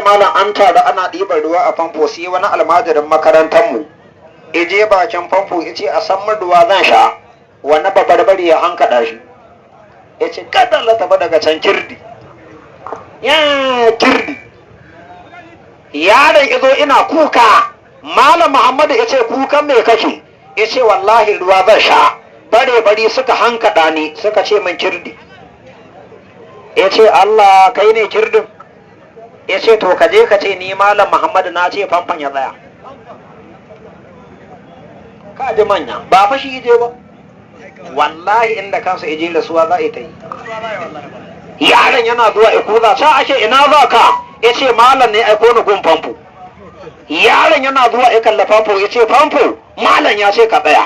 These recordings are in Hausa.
malam, an taru ana ɗiban ruwa a famfo, sai wani almajirin makarantar mu ije bakin famfo ya ce a san min ruwa zan sha. Wani babarbare ya hankaɗa shi, ya ce kada Allah, tafi daga can kirdi ya kirdi. Yaron izo ina kuka. Malam Muhammadu ya ce, "Kukan me kake?" Ya ce, "Wallahi ruwa zan sha, bare bari suka hankaɗa ni, suka ce min kirdi." Ya ce, "Allah, kai ne kirdin?" Ya ce, "To, ka je ka ce ni Malam Muhammadu na ce famfon ya tsaya." Ka ji manya. Ba fa shi ije ba, wallahi inda kansa ije rasuwa za a ta yi. Yaron yana zuwa ikuza ca ake, "Ina za ka?" Ya ce, "Malam ne aiko ni gun famfo." Yaron yana zuwa ya kalla famfo, ya ce, "Famfo, malam ya ce ka tsaya."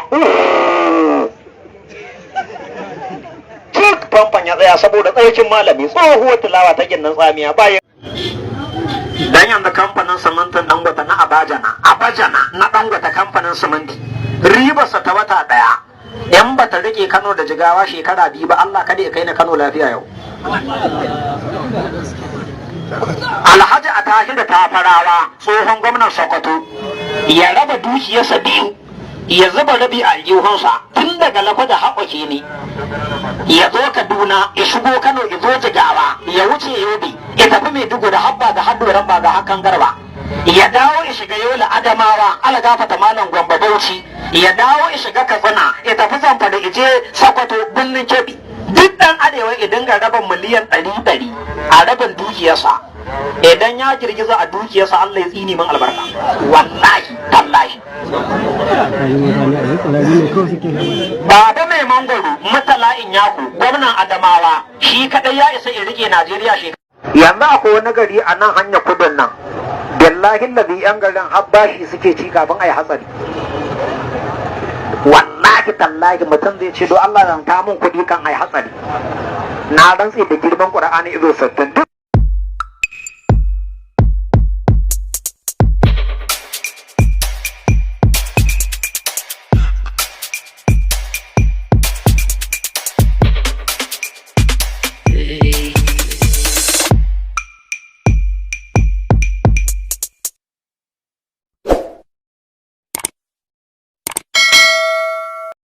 Duk famfon ya tsaya saboda tsarkin malami. Tsohuwar tilawa ta gindin tsamiya bayan dan yanzu kamfanin simintin Dangote na Abajana, Abajana na Dangote, kamfanin siminti, ribarsa ta wata daya yan bata rike Kano da Jigawa shekara 2 ba, Allah kada ya kai ni Kano lafiya yau. Alhaji Attahiru Tafarawa, tsohon gwamnan Sokoto, ya raba dukiyarsa biyu, ya zuba rabi a aljihunsa, tun daga Lakwaja haƙoƙi ne ya zo Kaduna, ya shigo Kano, ya zo Jigawa, ya wuce Yobe, ya tafi Maiduguri, habba ga haddoran ba ga hakan garba, ya dawo ya shiga Yola, Adamawa, algafata malam, Gombe, Bauchi, ya dawo ya shiga Katsina, ya tafi Zamfara, ya je Sokoto, Birnin Kebbi. Duk dan arewa ya dinga raba miliyan 100-100 a rabin dukiyarsa. Idan ya girgiza a dukiyarsa, Allah ya tsini min albarka, wallahi tallahi. Baba Mai Mangwaro, Murtala Inyaku, gwamnan Adamawa, shi kadai ya isa in rike Najeriya shekara. Yanzu akwai wani gari a nan hanya kudin nan, billahi lazi, yan garin har bashi suke ci kafin a yi hatsari. Wallahi tallahi, mutum zai ce, "Don Allah ranta mun kuɗi kan a yi hatsari." Na rantse da girman Qur'ani izo 60 duk.